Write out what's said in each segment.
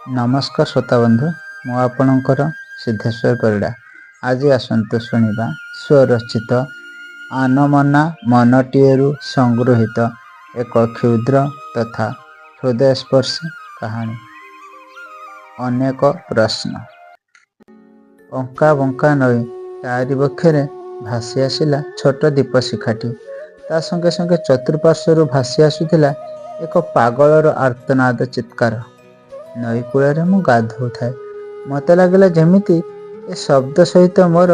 ନମସ୍କାର ଶ୍ରୋତାବନ୍ଧୁ, ମୁଁ ଆପଣଙ୍କର ସିଦ୍ଧେଶ୍ୱର ପରିଡ଼ା। ଆଜି ଆସନ୍ତୁ ଶୁଣିବା ସ୍ୱରଚିତ ଆନମନା ମନଟିଏରୁ ସଂଗୃହୀତ ଏକ କ୍ଷୁଦ୍ର ତଥା ହୃଦୟସ୍ପର୍ଶୀ କାହାଣୀ, ଅନେକ ପ୍ରଶ୍ନ। ଅଙ୍କା ବଙ୍କା ନଈ, ତାରି ବକ୍ଷରେ ଭାସି ଆସିଲା ଛୋଟ ଦୀପଶିଖାଟି। ତା ସଙ୍ଗେ ସଙ୍ଗେ ଚତୁଃପାର୍ଶ୍ୱରୁ ଭାସି ଆସୁଥିଲା ଏକ ପାଗଳର ଆର୍ତ୍ତନାଦ ଚିତ୍କାର। ନଈ କୂଳରେ ମୁଁ ଗାଧୋଉଥାଏ। ମୋତେ ଲାଗିଲା ଯେମିତି ଏ ଶବ୍ଦ ସହିତ ମୋର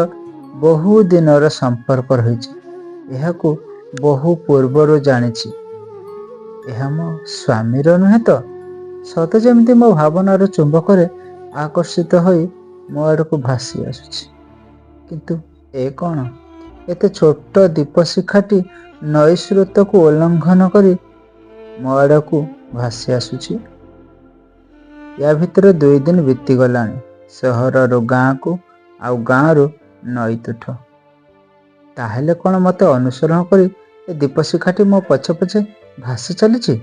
ବହୁ ଦିନର ସମ୍ପର୍କ ରହିଛି। ଏହାକୁ ବହୁ ପୂର୍ବରୁ ଜାଣିଛି। ଏହା ମୋ ସ୍ୱାମୀର ନୁହେଁ ତ? ସତେ ଯେମିତି ମୋ ଭାବନାର ଚୁମ୍ବକରେ ଆକର୍ଷିତ ହୋଇ ମୋ ଆଡ଼କୁ ଭାସି ଆସୁଛି। କିନ୍ତୁ ଏ କ'ଣ? ଏତେ ଛୋଟ ଦୀପଶିଖାଟି ନଈ ସ୍ରୋତକୁ ଉଲ୍ଲଂଘନ କରି ମୋ ଆଡ଼କୁ ଭାସି ଆସୁଛି। ୟା ଭିତରେ 2 ଦିନ ବିତିଗଲାଣି। ସହରରୁ ଗାଁକୁ, ଆଉ ଗାଁରୁ ନଈ ତୁଠ। ତାହେଲେ କ'ଣ ମୋତେ ଅନୁସରଣ କରି ଏ ଦୀପଶିଖାଟି ମୋ ପଛେ ପଛେ ଭାସି ଚାଲିଛି?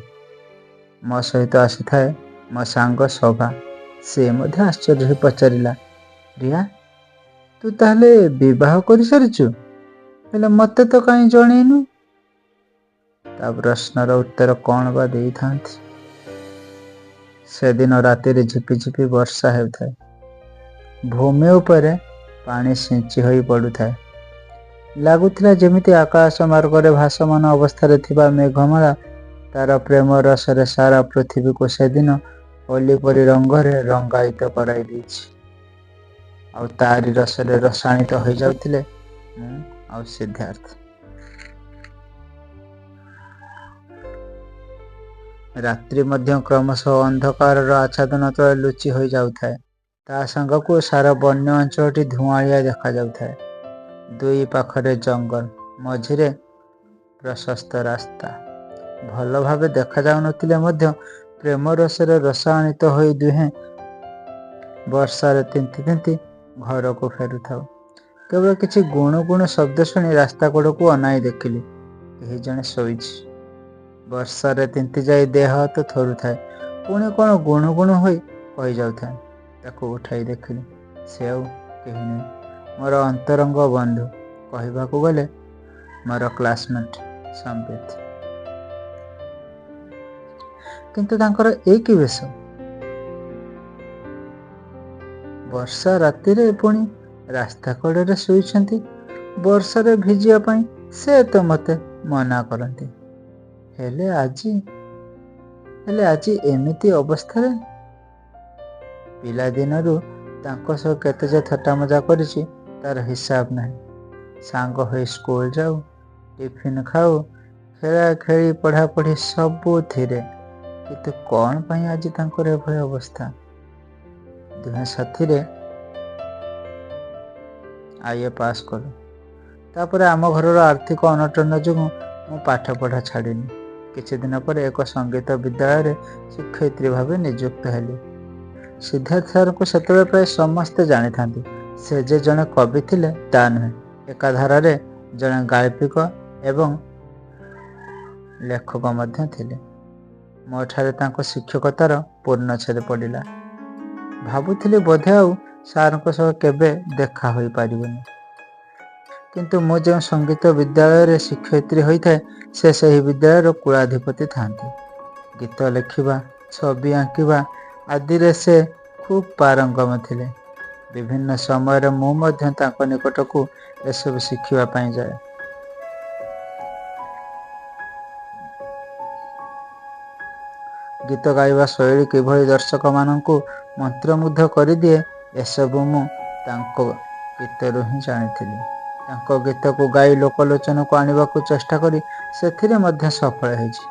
ମୋ ସହିତ ଆସିଥାଏ ମୋ ସାଙ୍ଗ ଶୋଭା। ସେ ମଧ୍ୟ ଆଶ୍ଚର୍ଯ୍ୟ ହୋଇ ପଚାରିଲା, ପ୍ରିୟା, ତୁ ତାହେଲେ ବିବାହ କରିସାରିଛୁ? ହେଲେ ମୋତେ ତ କାହିଁ ଜଣେଇନୁ? ତା ପ୍ରଶ୍ନର ଉତ୍ତର କ'ଣ ବା ଦେଇଥାନ୍ତି? ସେଦିନ ରାତିରେ ଝିପିଝିପି ବର୍ଷା ହେଉଥାଏ। ଭୂମି ଉପରେ ପାଣି ସିଞ୍ଚି ହୋଇ ପଡୁଥାଏ। ଲାଗୁଥିଲା ଯେମିତି ଆକାଶ ମାର୍ଗରେ ଭାସମାନ ଅବସ୍ଥାରେ ଥିବା ମେଘମାଳା ତାର ପ୍ରେମ ରସରେ ସାରା ପୃଥିବୀକୁ ସେଦିନ ହୋଲି ପରି ରଙ୍ଗରେ ରଙ୍ଗାୟିତ କରାଇ ଦେଇଛି। ଆଉ ତାରି ରସରେ ରସାଣିତ ହୋଇଯାଉଥିଲେ ମୁଁ ଆଉ ସିଦ୍ଧାର୍ଥ। ରାତ୍ରି ମଧ୍ୟ କ୍ରମଶଃ ଅନ୍ଧକାରର ଆଚ୍ଛାଦନ ତଳେ ଲୁଚି ହୋଇଯାଉଥାଏ। ତା ସାଙ୍ଗକୁ ସାରା ବନ୍ୟ ଅଞ୍ଚଳଟି ଧୂଆଁଳିଆ ଦେଖାଯାଉଥାଏ। ଦୁଇ ପାଖରେ ଜଙ୍ଗଲ, ମଝିରେ ପ୍ରଶସ୍ତ ରାସ୍ତା। ଭଲ ଭାବେ ଦେଖାଯାଉନଥିଲେ ମଧ୍ୟ ପ୍ରେମ ରସରେ ରସାଣିତ ହୋଇ ଦୁହେଁ ବର୍ଷାରେ ତିନ୍ତି ତିନ୍ତି ଘରକୁ ଫେରୁଥାଉ। କେବଳ କିଛି ଗୁଣୁ ଗୁଣୁ ଶବ୍ଦ ଶୁଣି ରାସ୍ତା କଡ଼କୁ ଅନାଇ ଦେଖିଲି, କେହି ଜଣେ ଶୋଇଛି। ବର୍ଷାରେ ତିନ୍ତି ଯାଇ ଦେହ ହାତ ଥରୁଥାଏ, ପୁଣି କ'ଣ ଗୁଣୁ ଗୁଣୁ ହୋଇ କହିଯାଉଥାଏ। ତାକୁ ଉଠାଇ ଦେଖିଲି, ସେ ଆଉ କେହି ନୁହେଁ, ମୋର ଅନ୍ତରଙ୍ଗ ବନ୍ଧୁ, କହିବାକୁ ଗଲେ ମୋର କ୍ଲାସମେଟ୍ ସମ୍ବିତ। କିନ୍ତୁ ତାଙ୍କର ଏ କି ବେଶ? ବର୍ଷା ରାତିରେ ପୁଣି ରାସ୍ତା କଡ଼ରେ ଶୋଇଛନ୍ତି। ବର୍ଷାରେ ଭିଜିବା ପାଇଁ ସେ ତ ମୋତେ ମନା କରନ୍ତି, ହେଲେ ଆଜି ଏମିତି ଅବସ୍ଥାରେ? ପିଲାଦିନରୁ ତାଙ୍କ ସହ କେତେ ଯେ ଥଟ୍ଟାମଜା କରିଛି ତାର ହିସାବ ନାହିଁ। ସାଙ୍ଗ ହୋଇ ସ୍କୁଲ ଯାଉ, ଟିଫିନ୍ ଖାଉ, ଖେଳା ଖେଳି, ପଢ଼ାପଢ଼ି ସବୁଥିରେ। କିନ୍ତୁ କ'ଣ ପାଇଁ ଆଜି ତାଙ୍କର ଏଭଳି ଅବସ୍ଥା? ଦୁହେଁ ସାଥିରେ ଆଇଏ ପାସ୍ କଲୁ। ତାପରେ ଆମ ଘରର ଆର୍ଥିକ ଅନଟନ ଯୋଗୁଁ ମୁଁ ପାଠ ପଢ଼ା ଛାଡ଼ିନି। କିଛି ଦିନ ପରେ ଏକ ସଙ୍ଗୀତ ବିଦ୍ୟାଳୟରେ ଶିକ୍ଷୟିତ୍ରୀ ଭାବେ ନିଯୁକ୍ତ ହେଲି। ସିଦ୍ଧାର୍ଥ ସାରଙ୍କୁ ସେତେବେଳେ ପ୍ରାୟ ସମସ୍ତେ ଜାଣିଥାନ୍ତି। ସେ ଯେ ଜଣେ କବି ଥିଲେ ତା ନୁହେଁ, ଏକାଧାରାରେ ଜଣେ ଗାଳ୍ପିକ ଏବଂ ଲେଖକ ମଧ୍ୟ ଥିଲେ। ମୋ ଠାରେ ତାଙ୍କ ଶିକ୍ଷକତାର ପୂର୍ଣ୍ଣଚ୍ଛେଦ ପଡ଼ିଲା। ଭାବୁଥିଲି ବୋଧେ ଆଉ ସାରଙ୍କ ସହ କେବେ ଦେଖା ହୋଇପାରିବନି। କିନ୍ତୁ ମୁଁ ଯେଉଁ ସଙ୍ଗୀତ ବିଦ୍ୟାଳୟରେ ଶିକ୍ଷୟିତ୍ରୀ ହୋଇଥାଏ, ସେ ସେହି ବିଦ୍ୟାଳୟର କୁଳାଧିପତି ଥାନ୍ତି। ଗୀତ ଲେଖିବା, ଛବି ଆଙ୍କିବା ଆଦିରେ ସେ ଖୁବ୍ ପାରଙ୍ଗମ ଥିଲେ। ବିଭିନ୍ନ ସମୟରେ ମୁଁ ମଧ୍ୟ ତାଙ୍କ ନିକଟକୁ ଏସବୁ ଶିଖିବା ପାଇଁ ଯାଏ। ଗୀତ ଗାଇବା ଶୈଳୀ କିଭଳି ଦର୍ଶକମାନଙ୍କୁ ମନ୍ତ୍ରମୁଗ୍ଧ କରିଦିଏ, ଏସବୁ ମୁଁ ତାଙ୍କ ଗୀତରୁ ହିଁ ଜାଣିଥିଲି। ତାଙ୍କ ଗୀତକୁ ଗାଇ ଲୋକଲୋଚନକୁ ଆଣିବାକୁ ଚେଷ୍ଟା କରି ସେଥିରେ ମଧ୍ୟ ସଫଳ ହେଇଛି।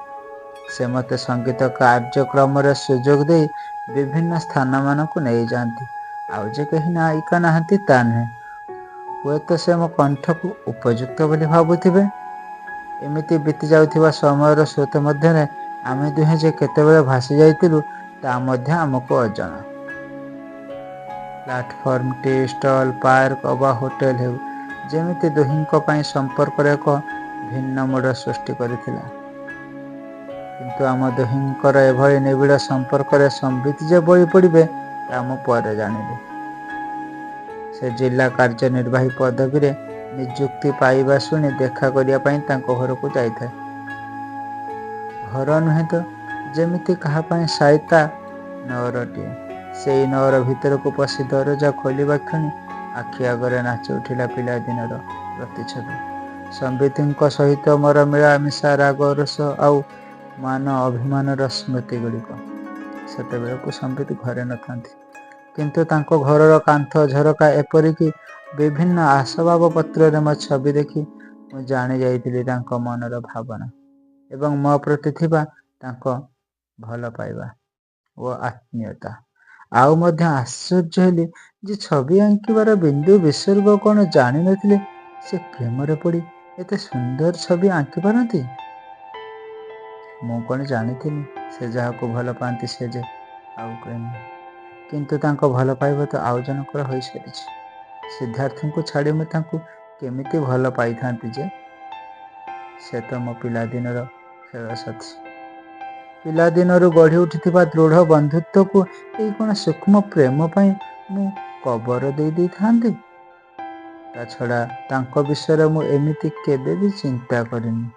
ସେ ମୋତେ ସଙ୍ଗୀତ କାର୍ଯ୍ୟକ୍ରମରେ ସୁଯୋଗ ଦେଇ ବିଭିନ୍ନ ସ୍ଥାନମାନଙ୍କୁ ନେଇଯାଆନ୍ତି। ଆଉ ଯେ କେହି ନାୟିକା ନାହାନ୍ତି ତା ନୁହେଁ, ହୁଏତ ସେ ମୋ କଣ୍ଠକୁ ଉପଯୁକ୍ତ ବୋଲି ଭାବୁଥିବେ। ଏମିତି ବିତି ଯାଉଥିବା ସମୟର ସ୍ରୋତ ମଧ୍ୟରେ ଆମେ ଦୁହେଁ ଯେ କେତେବେଳେ ଭାସି ଯାଇଥିଲୁ ତା ମଧ୍ୟ ଆମକୁ ଅଜଣା। ପ୍ଲାଟଫର୍ମ, ଟି ଷ୍ଟଲ୍, ପାର୍କ ଅବା ହୋଟେଲ ହେଉ, ଯେମିତି ଦୁହିଁଙ୍କ ପାଇଁ ସମ୍ପର୍କର ଏକ ଭିନ୍ନ ମୋଡ଼ ସୃଷ୍ଟି କରିଥିଲା। କିନ୍ତୁ ଆମ ଦୁହିଁଙ୍କର ଏଭଳି ନିବିଡ଼ ସମ୍ପର୍କରେ ସମ୍ବିତ ଯେ ବଳି ପଡ଼ିବେ, ତା ମୁଁ ପରେ ଜାଣିଲି। ସେ ଜିଲ୍ଲା କାର୍ଯ୍ୟନିର୍ବାହୀ ପଦବୀରେ ନିଯୁକ୍ତି ପାଇବା ଶୁଣି ଦେଖା କରିବା ପାଇଁ ତାଙ୍କ ଘରକୁ ଯାଇଥାଏ। ଘର ନୁହେଁ ତ, ଯେମିତି କାହା ପାଇଁ ସାଇତା ନଅରଟିଏ। ସେଇ ନଅର ଭିତରକୁ ପଶି ଦରଜା ଖୋଲିବା କ୍ଷଣି ଆଖି ଆଗରେ ନାଚି ଉଠିଲା ପିଲାଦିନର ପ୍ରତିଛବି। ସମ୍ବିତଙ୍କ ସହିତ ମୋର ମିଳାମିଶା, ରାଗ ରୋଷ ଆଉ ମାନ ଅଭିମାନର ସ୍ମୃତିଗୁଡ଼ିକ। ସେତେବେଳକୁ ସମ୍ବିତ ଘରେ ନଥାନ୍ତି। କିନ୍ତୁ ତାଙ୍କ ଘରର କାନ୍ଥ, ଝରକା, ଏପରିକି ବିଭିନ୍ନ ଆସବାବପତ୍ରରେ ମୋ ଛବି ଦେଖି ମୁଁ ଜାଣି ଯାଇଥିଲି ତାଙ୍କ ମନର ଭାବନା ଏବଂ ମୋ ପ୍ରତି ଥିବା ତାଙ୍କ ଭଲ ପାଇବା ଓ ଆତ୍ମୀୟତା। ଆଉ ମଧ୍ୟ ଆଶ୍ଚର୍ଯ୍ୟ ହେଲି ଯେ ଛବି ଆଙ୍କିବାର ବିନ୍ଦୁ ବିସର୍ଗ କ'ଣ ଜାଣିନଥିଲେ ସେ ପ୍ରେମରେ ପଡ଼ି ଏତେ ସୁନ୍ଦର ଛବି ଆଙ୍କିପାରନ୍ତି। ମୁଁ କ'ଣ ଜାଣିଥିଲି ସେ ଯାହାକୁ ଭଲ ପାଆନ୍ତି ସେ ଯେ ଆଉ କେହି ନୁହେଁ। କିନ୍ତୁ ତାଙ୍କ ଭଲ ପାଇବା ତ ଆଉ ଜଣଙ୍କର ହୋଇସାରିଛି। ସିଦ୍ଧାର୍ଥଙ୍କୁ ଛାଡ଼ି ମୁଁ ତାଙ୍କୁ କେମିତି ଭଲ ପାଇଥାନ୍ତି ଯେ? ସେ ତ ମୋ ପିଲାଦିନର ଖେଳସାଥୀ। ପିଲାଦିନରୁ ଗଢ଼ି ଉଠିଥିବା ଦୃଢ଼ ବନ୍ଧୁତ୍ୱକୁ ଏଇ କ'ଣ ସୂକ୍ଷ୍ମ ପ୍ରେମ ପାଇଁ ମୁଁ କବର ଦେଇ ଦେଇଥାନ୍ତି? ତା ଛଡ଼ା ତାଙ୍କ ବିଷୟରେ ମୁଁ ଏମିତି କେବେ ବି ଚିନ୍ତା କରିନି।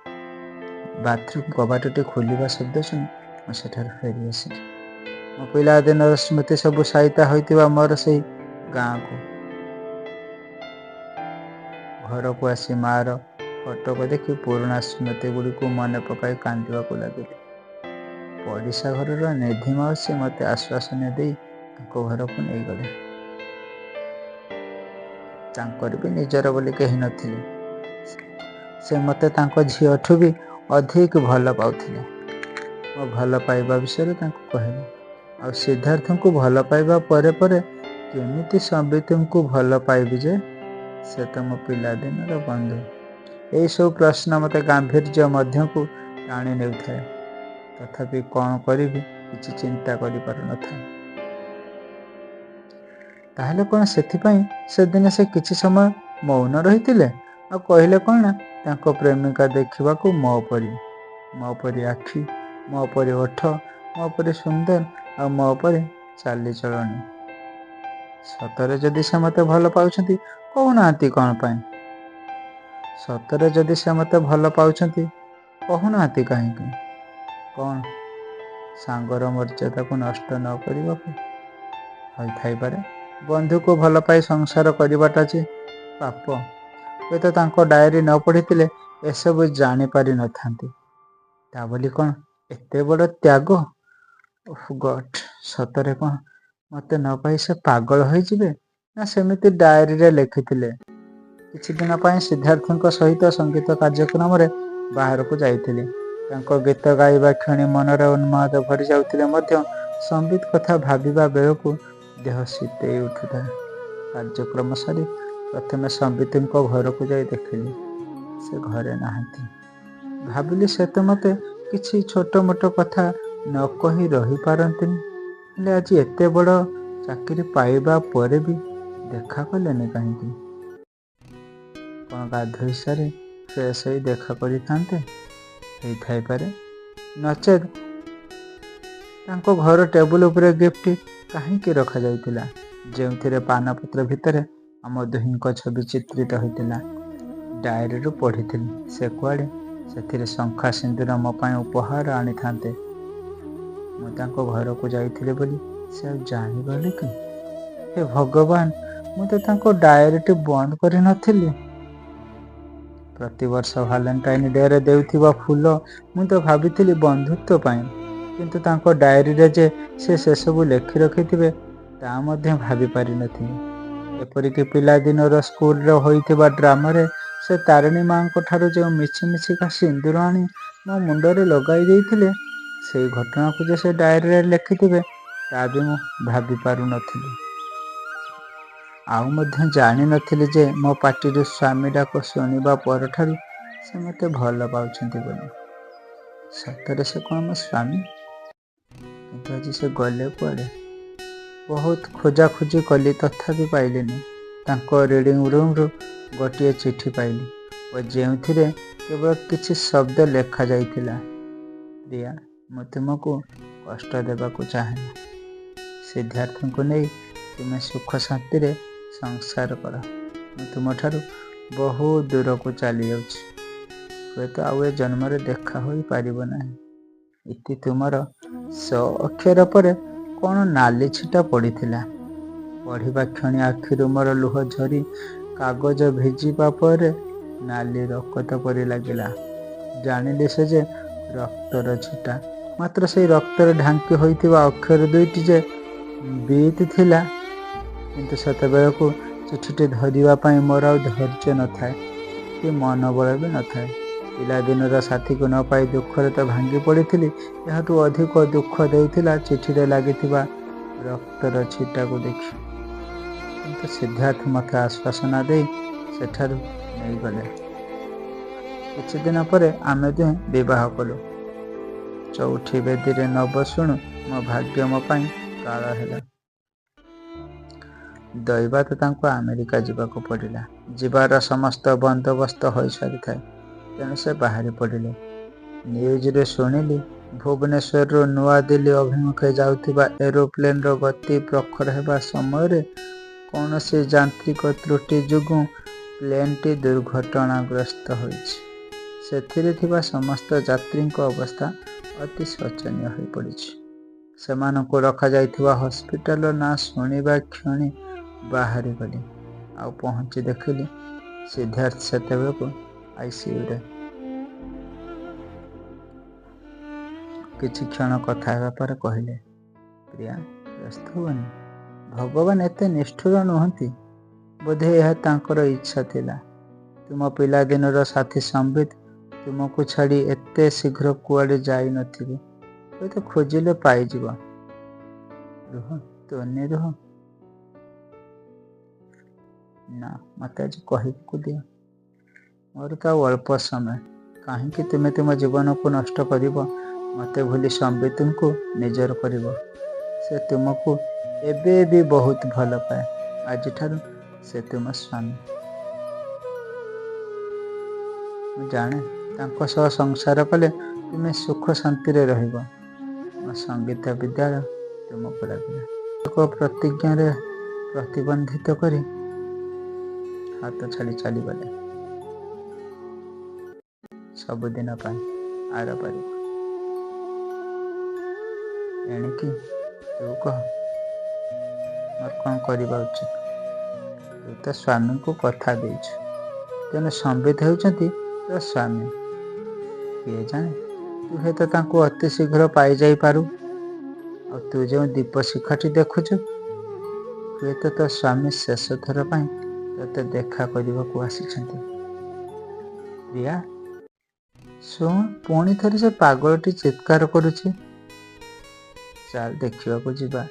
ବାଥରୁମ୍ କବାଟଟି ଖୋଲିବା ଶବ୍ଦ ଶୁଣି ମୁଁ ସେଠାରୁ ଫେରିଆସିଲି ମୋ ପିଲାଦିନର ସ୍ମୃତି ସବୁ ସାଇତା ହୋଇଥିବା ମୋର ସେଇ ଗାଁକୁ। ଘରକୁ ଆସି ମାଆର ଫଟୋକୁ ଦେଖି ପୁରୁଣା ସ୍ମୃତିଗୁଡ଼ିକୁ ମନେ ପକାଇ କାନ୍ଦିବାକୁ ଲାଗିଲି। ପଡ଼ିଶା ଘରର ନିଧି ମାଉସୀ ମୋତେ ଆଶ୍ୱାସନା ଦେଇ ତାଙ୍କ ଘରକୁ ନେଇଗଲେ। ତାଙ୍କର ବି ନିଜର ବୋଲି କେହି ନଥିଲେ। ସେ ମୋତେ ତାଙ୍କ ଝିଅଠୁ ବି ଅଧିକ ଭଲ ପାଉଥିଲେ। ମୋ ଭଲ ପାଇବା ବିଷୟରେ ତାଙ୍କୁ କହିଲି। ଆଉ ସିଦ୍ଧାର୍ଥଙ୍କୁ ଭଲ ପାଇବା ପରେ ପରେ କେମିତି ସମ୍ବିତଙ୍କୁ ଭଲ ପାଇବି ଯେ? ସେ ତ ମୋ ପିଲାଦିନର ବନ୍ଧୁ। ଏହିସବୁ ପ୍ରଶ୍ନ ମୋତେ ଗାମ୍ଭୀର୍ଯ୍ୟ ମଧ୍ୟକୁ ଟାଣି ନେଉଥାଏ। ତଥାପି କ'ଣ କରିବି କିଛି ଚିନ୍ତା କରିପାରୁନଥାଏ। ତାହେଲେ କ'ଣ ସେଥିପାଇଁ ସେଦିନ ସେ କିଛି ସମୟ ମୌନ ରହିଥିଲେ? ଆଉ କହିଲେ କ'ଣ ନା ତାଙ୍କ ପ୍ରେମିକା ଦେଖିବାକୁ ମୋ ପରି, ମୋ ପରି ଆଖି, ମୋ ପରି ଓଠ, ମୋ ପରି ସୁନ୍ଦର ଆଉ ମୋ ପରି ଚାଲିଚଳଣି। ସତରେ ଯଦି ସେ ମୋତେ ଭଲ ପାଉଛନ୍ତି, କହୁନାହାନ୍ତି କ'ଣ ପାଇଁ? ସତରେ ଯଦି ସେ ମୋତେ ଭଲ ପାଉଛନ୍ତି, କହୁନାହାନ୍ତି କାହିଁକି? କ'ଣ ସାଙ୍ଗର ମର୍ଯ୍ୟାଦାକୁ ନଷ୍ଟ ନ କରିବାକୁ? ହୋଇଥାଇପାରେ। ବନ୍ଧୁକୁ ଭଲ ପାଇ ସଂସାର କରିବାଟା ଯେ ପାପ, ହୁଏତ ତାଙ୍କ ଡାଏରୀ ନ ପଢ଼ିଥିଲେ ଏସବୁ ଜାଣିପାରି ନଥାନ୍ତି। ତା ବୋଲି କ'ଣ ଏତେ ବଡ଼ ତ୍ୟାଗ? ଓଃ ଗଡ୍, ସତରେ କ'ଣ ମୋତେ ନ ପାଇ ସେ ପାଗଳ ହୋଇଯିବେ, ନା ସେମିତି ଡାଏରୀରେ ଲେଖିଥିଲେ? କିଛି ଦିନ ପାଇଁ ସିଦ୍ଧାର୍ଥଙ୍କ ସହିତ ସଙ୍ଗୀତ କାର୍ଯ୍ୟକ୍ରମରେ ବାହାରକୁ ଯାଇଥିଲି। ତାଙ୍କ ଗୀତ ଗାଇବା କ୍ଷଣି ମନରେ ଉନ୍ମାଦ ଭରି ଯାଉଥିଲେ ମଧ୍ୟ ସମ୍ବିତ କଥା ଭାବିବା ବେଳକୁ ଦେହ ଶୀତେଇ ଉଠୁଥାଏ। କାର୍ଯ୍ୟକ୍ରମ ସାରି ପ୍ରଥମେ ସମ୍ବିତଙ୍କ ଘରକୁ ଯାଇ ଦେଖିଲି, ସେ ଘରେ ନାହାନ୍ତି। ଭାବିଲି ସେ ତ ମୋତେ କିଛି ଛୋଟ ମୋଟ କଥା ନ କହି ରହିପାରନ୍ତିନି, ହେଲେ ଆଜି ଏତେ ବଡ଼ ଚାକିରି ପାଇବା ପରେ ବି ଦେଖା କଲେନି କାହିଁକି? କ'ଣ ଗାଧୋଇ ସାରି ଫ୍ରେଶ୍ ହୋଇ ଦେଖା କରିଥାନ୍ତେ? ହେଇଥାଇପାରେ। ନଚେତ୍ ତାଙ୍କ ଘର ଟେବୁଲ ଉପରେ ଗିଫ୍ଟ କାହିଁକି ରଖାଯାଇଥିଲା, ଯେଉଁଥିରେ ପାନପତ୍ର ଭିତରେ ଆମ ଦୁହିଁଙ୍କ ଛବି ଚିତ୍ରିତ ହୋଇଥିଲା? ଡାଏରୀରୁ ପଢ଼ିଥିଲି ସେ କୁଆଡ଼େ ସେଥିରେ ଶଙ୍ଖା ସିନ୍ଦୁର ମୋ ପାଇଁ ଉପହାର ଆଣିଥାନ୍ତେ। ମୁଁ ତାଙ୍କ ଘରକୁ ଯାଇଥିଲି ବୋଲି ସେ ଆଉ ଜାଣିଗଲେ କି? ହେ ଭଗବାନ, ମୁଁ ତ ତାଙ୍କ ଡାଏରୀଟି ବନ୍ଦ କରିନଥିଲି। ପ୍ରତିବର୍ଷ ଭାଲେଣ୍ଟାଇନ୍ ଡେରେ ଦେଉଥିବା ଫୁଲ ମୁଁ ତ ଭାବିଥିଲି ବନ୍ଧୁତ୍ୱ ପାଇଁ, କିନ୍ତୁ ତାଙ୍କ ଡାଏରୀରେ ଯେ ସେ ସେସବୁ ଲେଖି ରଖିଥିବେ ତା ମଧ୍ୟ ଭାବିପାରିନଥିଲି। ଏପରିକି ପିଲାଦିନର ସ୍କୁଲରେ ହୋଇଥିବା ଡ୍ରାମାରେ ସେ ତାରିଣୀ ମାଆଙ୍କ ଠାରୁ ଯେଉଁ ମିଛି ମିଛିକା ସିନ୍ଦୁର ଆଣି ମୋ ମୁଣ୍ଡରେ ଲଗାଇ ଦେଇଥିଲେ, ସେଇ ଘଟଣାକୁ ଯେ ସେ ଡାଏରୀରେ ଲେଖିଥିବେ ତା ବି ମୁଁ ଭାବିପାରୁନଥିଲି। ଆଉ ମଧ୍ୟ ଜାଣିନଥିଲି ଯେ ମୋ ପାଟିରୁ ସ୍ୱାମୀ ଡାକ ଶୁଣିବା ପରଠାରୁ ସେ ମୋତେ ଭଲ ପାଉଛନ୍ତି ବୋଲି। ସତରେ ସେ କ'ଣ ମୋ ସ୍ୱାମୀ? କିନ୍ତୁ ଆଜି ସେ ଗଲେ କୁଆଡ଼େ? ବହୁତ ଖୋଜାଖୋଜି କଲି, ତଥାପି ପାଇଲିନି। ତାଙ୍କ ରିଡ଼ିଂ ରୁମ୍ରୁ ଗୋଟିଏ ଚିଠି ପାଇଲି ଓ ଯେଉଁଥିରେ କେବଳ କିଛି ଶବ୍ଦ ଲେଖାଯାଇଥିଲା, ପ୍ରିୟା, ମୁଁ ତୁମକୁ କଷ୍ଟ ଦେବାକୁ ଚାହେଁନା। ସିଦ୍ଧାର୍ଥଙ୍କୁ ନେଇ ତୁମେ ସୁଖ ଶାନ୍ତିରେ ସଂସାର କର। ମୁଁ ତୁମଠାରୁ ବହୁ ଦୂରକୁ ଚାଲିଯାଉଛି। ହୁଏତ ଆଉ ଏ ଜନ୍ମରେ ଦେଖା ହୋଇପାରିବ ନାହିଁ। ଇତି ତୁମର ସ ଅକ୍ଷର ପରେ କ'ଣ ନାଲି ଛିଟା ପଡ଼ିଥିଲା। ପଢ଼ିବା କ୍ଷଣି ଆଖିରୁ ମୋର ଲୁହ ଝରି କାଗଜ ଭିଜିବା ପରେ ନାଲି ରକତ ପରି ଲାଗିଲା। ଜାଣିଲି ସେ ଯେ ରକ୍ତର ଛିଟା। ମାତ୍ର ସେଇ ରକ୍ତରେ ଢାଙ୍କି ହୋଇଥିବା ଅକ୍ଷର ଦୁଇଟି ଯେ ବିତ୍ ଥିଲା। କିନ୍ତୁ ସେତେବେଳକୁ ଚିଠିଟି ଧରିବା ପାଇଁ ମୋର ଆଉ ଧୈର୍ଯ୍ୟ ନଥାଏ କି ମନୋବଳ ବି ନଥାଏ। ପିଲାଦିନର ସାଥୀକୁ ନ ପାଇ ଦୁଃଖରେ ତ ଭାଙ୍ଗି ପଡ଼ିଥିଲି, ଏହାଠୁ ଅଧିକ ଦୁଃଖ ଦେଉଥିଲା ଚିଠିରେ ଲାଗିଥିବା ରକ୍ତର ଛିଟାକୁ ଦେଖି। କିନ୍ତୁ ସିଦ୍ଧାର୍ଥ ମୋତେ ଆଶ୍ୱାସନା ଦେଇ ସେଠାରୁ ନେଇଗଲେ। କିଛିଦିନ ପରେ ଆମେ ଦୁହେଁ ବିବାହ କଲୁ। ଚଉଠି ବେଦୀରେ ନ ବସୁଣୁ ମୋ ଭାଗ୍ୟ ମୋ ପାଇଁ କାଳ ହେଲା। ଦୈବାତ ତାଙ୍କୁ ଆମେରିକା ଯିବାକୁ ପଡ଼ିଲା। ଯିବାର ସମସ୍ତ ବନ୍ଦୋବସ୍ତ ହୋଇସାରିଥାଏ, ତେଣୁ ସେ ବାହାରି ପଡ଼ିଲେ। ନ୍ୟୁଜରେ ଶୁଣିଲି ଭୁବନେଶ୍ୱରରୁ ନୂଆଦିଲ୍ଲୀ ଅଭିମୁଖେ ଯାଉଥିବା ଏରୋପ୍ଲେନର ଗତି ପ୍ରଖର ହେବା ସମୟରେ କୌଣସି ଯାନ୍ତ୍ରିକ ତ୍ରୁଟି ଯୋଗୁଁ ପ୍ଲେନଟି ଦୁର୍ଘଟଣାଗ୍ରସ୍ତ ହୋଇଛି। ସେଥିରେ ଥିବା ସମସ୍ତ ଯାତ୍ରୀଙ୍କ ଅବସ୍ଥା ଅତି ଶୋଚନୀୟ ହୋଇପଡ଼ିଛି। ସେମାନଙ୍କୁ ରଖାଯାଇଥିବା ହସ୍ପିଟାଲର ନାଁ ଶୁଣିବା କ୍ଷଣି ବାହାରିଗଲି। ଆଉ ପହଞ୍ଚି ଦେଖିଲି ସିଦ୍ଧାର୍ଥ ସେତେବେଳକୁ ଆଇସିୟୁରେ। କିଛି କ୍ଷଣ କଥା ହେବା ପରେ କହିଲେ, ପ୍ରିୟା, ବ୍ୟସ୍ତ ହୁଅନି। ଭଗବାନ ଏତେ ନିଷ୍ଠୁର ନୁହନ୍ତି। ବୋଧେ ଏହା ତାଙ୍କର ଇଚ୍ଛା ଥିଲା। ତୁମ ପିଲାଦିନର ସାଥୀ ସମ୍ବିତ ତୁମକୁ ଛାଡ଼ି ଏତେ ଶୀଘ୍ର କୁଆଡ଼େ ଯାଇନଥିବେ। ହୁଏତ ଖୋଜିଲେ ପାଇଯିବ। ରୁହ, ତୋନି ରୁହ। ନା, ମୋତେ ଆଜି କହିବାକୁ ଦିଅ। ମୋର ତ ଆଉ ଅଳ୍ପ ସମୟ। କାହିଁକି ତୁମେ ତୁମ ଜୀବନକୁ ନଷ୍ଟ କରିବ? ମୋତେ ଭୁଲି ସମ୍ବିତଙ୍କୁ ନିଜର କରିବ? ସେ ତୁମକୁ ଏବେ ବି ବହୁତ ଭଲ ପାଏ। ଆଜିଠାରୁ ସେ ତୁମ ସ୍ୱାମୀ। ମୁଁ ଜାଣେ ତାଙ୍କ ସହ ସଂସାର କଲେ ତୁମେ ସୁଖ ଶାନ୍ତିରେ ରହିବ। ମୋ ସଙ୍ଗୀତ ବିଦ୍ୟାଳୟ ତୁମକୁ ଲାଗିଲା। ଏକ ପ୍ରତିଜ୍ଞାରେ ପ୍ରତିବନ୍ଧିତ କରି ହାତ ଛାଡ଼ି ଚାଲିଗଲେ ସବୁଦିନ ପାଇଁ ଆରପାରିକୁ। ଏଣିକି ତୁ କହ, ମୋର କ'ଣ କରିବା ଉଚିତ? ତୁ ତ ସ୍ୱାମୀଙ୍କୁ କଥା ଦେଇଛୁ, ତେଣୁ ସମ୍ବିତ ହେଉଛନ୍ତି ତୋ ସ୍ୱାମୀ। କିଏ ଜାଣେ, ତୁ ହୁଏତ ତାଙ୍କୁ ଅତି ଶୀଘ୍ର ପାଇଯାଇପାରୁ। ଆଉ ତୁ ଯେଉଁ ଦୀପ ଶିଖାଟି ଦେଖୁଛୁ, ହୁଏତ ତୋ ସ୍ୱାମୀ ଶେଷ ଥର ପାଇଁ ତୋତେ ଦେଖା କରିବାକୁ ଆସିଛନ୍ତି। ପ୍ରିୟା, ଶୁଣ, ପୁଣି ଥରେ ସେ ପାଗଳଟି ଚିତ୍କାର କରୁଛି। ଚାଲ ଦେଖିବାକୁ ଯିବା।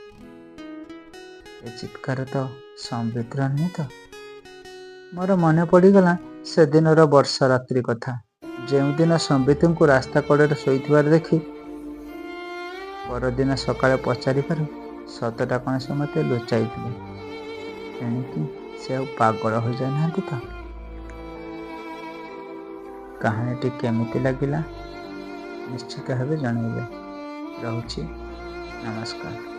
ଏ ଚିତ୍କାର ତ ସମ୍ବିତର ନୁହେଁ ତ? ମୋର ମନେ ପଡ଼ିଗଲା ସେଦିନର ବର୍ଷା ରାତ୍ରି କଥା, ଯେଉଁଦିନ ସମ୍ବିତଙ୍କୁ ରାସ୍ତା କଡ଼ରେ ଶୋଇଥିବାର ଦେଖି ପରଦିନ ସକାଳେ ପଚାରିବାରୁ ସତଟା କ'ଣ ସେ ମୋତେ ଲୁଚାଇଥିଲେ। ଏଣିକି ସେ ଆଉ ପାଗଳ ହୋଇଯାଇନାହାନ୍ତି ତ? କାହାଣୀଟି କେମିତି ଲାଗିଲା ନିଶ୍ଚିତ ଭାବେ ଜଣାଇବେ। ରହୁଛି, ନମସ୍କାର।